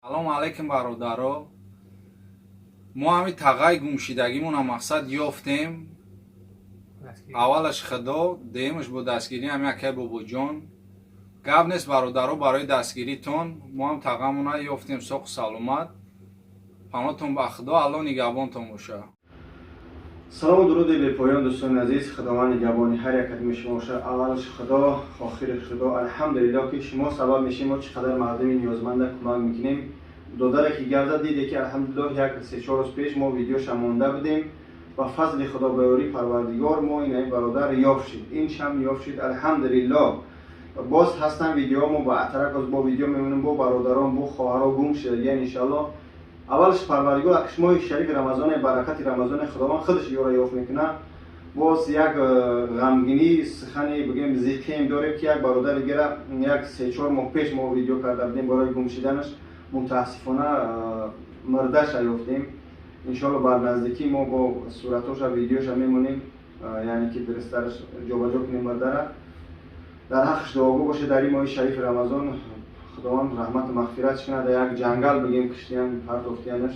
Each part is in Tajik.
Салому алайкум, бародаро. Мо ҳами тағай гумшидагимона, мақсад, ёфтем. Аввалаш Худо, дуюмаш бо дастгирӣ ҳами акай Бобоҷон. Гап нест, бародаро, барои дастгиритон мо ҳам тағамона ёфтем соқу саломат. Панотон ба Худо, Алло нигаҳбонтон боша. Салому дуруди бепоён, дӯстони азиз. Худованд нигаҳбони ҳар як кадоми шумо бошад. Аввалаш Худо, охираш Худо. Алҳамдулилло, ки шумо сабаб мешем, мо чӣ қадар мардуми ниёзманда кӯмак мекунем. Додаре ки гап зад, диде, ки алҳамдулиллоҳ, як 3-4 рӯз пеш мо видеоша монда будем. Ба фазли Худо, ба ёрии Парвардигор, мо ин бародар ёфт шид, ин шам ёфт шид, алҳамдулиллоҳ. Боз ҳастан видеоҳо, мо ба атарак бо видео мемонем, бо бародарон, бо хоҳаро гум шудагиян, иншаллоҳ. Аввалаш Парвардигор, моҳи шарифи Рамазоне, баракати Рамазоне, Худованд худаш ёра ёфт мекунад. Боз як ғамгинӣ сухане бигем, зиқем дорем, ки як бародари дигара як 3-4 моҳ пеш мо видео карда будем барои гум шиданаш. Мутаассифона, мурдаша ёфтем. Иншоалло, бар наздикӣ мо бо суратоша, видеоша мемонем, яъне ки дурусттараш ҷобаҷо кунем мурдара. Дар ҳаққаш дуогӯ бошед дар ин моҳи шарифи Рамазон. Худованд раҳмату мағфиратш кунад. Дар як ҷангал, бигем, киштиян, партофтиянаш.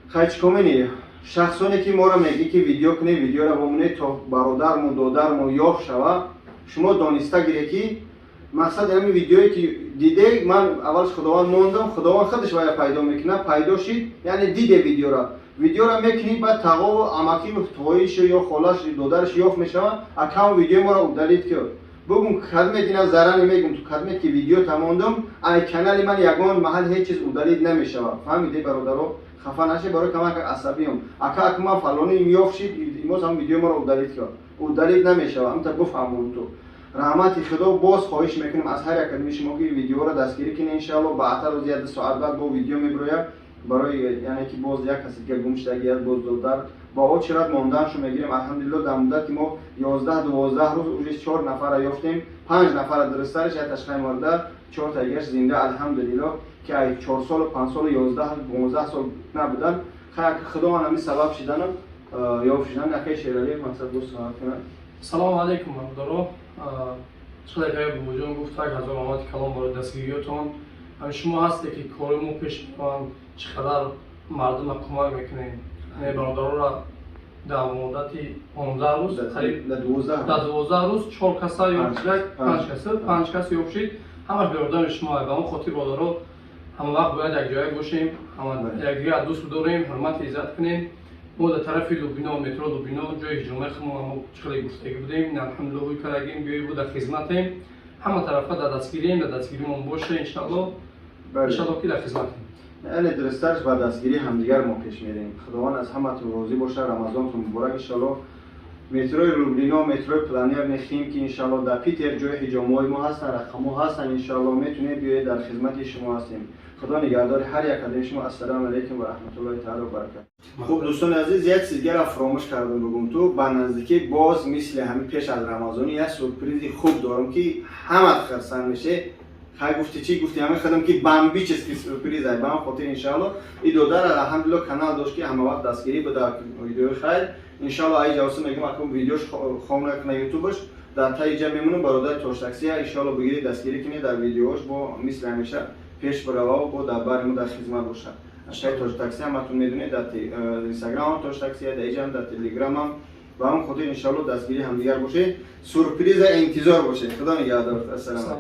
Хай, чӣ комени? Шахсоне ки моро мегӣ, ки видео кунед, видеоро бомонед, то бародарму додарму ёфт шава. Шумо дониста гире, ки мақсади ҳамин видеое ки диде, ман аввалш Худованд мондам, Худованд худаш вая пайдо мекунад. Пайдо шид, яъне диде видеора, видеора мекунӣ, баъд тағову амакию тоишу ё холаш, додараш ёфт мешаванд. Аккаунт видеои моро удалить ки бугум, кадмет ина зарани мегум, ту кадмет ки видео тамондум, ай канали ман ягон маҳал ҳеҷ чиз удалить намешавад. Фаҳмиде, бародаро? Хафа нашед, барои камак асабиём. Ака, ака, ман фалони ёфт шид, имоз ҳам видеои моро удалить ки удалить намешавад, ҳамта буфаҳмон ту. Раҳмати Худо. Боз хоҳиш мекунем аз ҳар як кадоми шумо, ки видеоро дастгирӣ кунед. Иншаалло, баъдтар рӯзи як соат баъд бо видео мебирояд барои, яъне ки боз як каси дига гум шудагият, боз додар ба очерат монданшо мегирем. Алҳамдулилло, дар муддати мо 11-12 рӯз уже чор нафара ёфтем, панҷ нафара дурусттараш, як ташхай мурда, чорта дигаш зинда, алҳамдулилло, ки ай 4 солу, 5 солу, 11-15 сол набудан. Хай, Худованд ҳамин сабаб шидану ёфт шидан. Акай Шералӣ, мақсад, боз суҳбат кунад. Салому алайкум, бародаро. Чиқадар ки Бобоҷон гуфт, як ҳазор раҳмати калом барои дастгириётон. Ҳамин шумо ҳасте, ки кори мо пеш меоянд, чӣ қадар мардума кӯмак мекунем. Яъне бародароро дар муддати 15 рӯз, қариб дар 12 рӯз чор каса ёфт, панҷ каса, панҷ кас ёфт шид. Ҳамаш ба ёрдами шумо. Ба он хотир, бародаро, ҳама вақт бояд якҷоя бошем, ҳама якдигар дӯст бидорем, ҳурмати иззат кунем. Мо дар тарафи Лубино, метро Лубино, ҷои ҳиҷомаи худмон, мо чӣ хеле гуфтагӣ будем, алҳамдулилло, ҳуй кардагим, биёи бо дар хизматем, ҳама тарафа дар дастгирием, дар дастгиримон боша, иншалло, иншалло, ки дар хизматем. Яъне дурусттарш, ба дастгирии ҳамдигар мо пеш мерем. Худованд аз ҳаматон розӣ бошад. Рамазонтон муборак. Иншалло, метрои Люблино, метрои Планерный, Химки, иншалло, дар Питер ҷои ҳиҷомҳои мо ҳастанд, рақамҳо ҳастанд. Иншалло, метавонед биёед, дар хизмати шумо ҳастем. Худо нигаҳдори ҳар як кадоми шумо. Ассалому алайкум ва раҳматуллоҳи таала ва баракат. Хуб, дӯстони азиз, як чиз дигара фаромӯш кардам бигум. Ту ба наздикӣ боз мисли ҳамин пеш аз Рамазонӣ як сюрпризи хуб дорам, ки ҳамат хирсанд меше. Хай, гуфти чӣ гуфти, ҳамин худам ки бомбический сюрприз ай. Ба ҳам хотир, иншаалло, и додар, алҳамдулилло, канал дошт, ки ҳама вақт дастгирӣ буда видеои хайр. Иншаалло, ай ҷавоса мегӯм, акун видеош хом накуна ютубаш, дар таи ҷа мемонам. Бародари Тоштаксия, иншаалло, бигиред, дастгирӣ кунед, дар видеош бо мисли ҳамеша пеш биравав, бо дар бари мо дар хизмат бошад. Ашкаи Тоҷтаксия ҳаматон медонед, дар Инстаграмам Тоҷтаксия, дар иҷам, дар Телеграмам. Ба ҳамон хотир, иншаалло, дастгирии ҳамдигар бошед, сюрприза интизор бошед. Худо нигаҳдор, ассалому.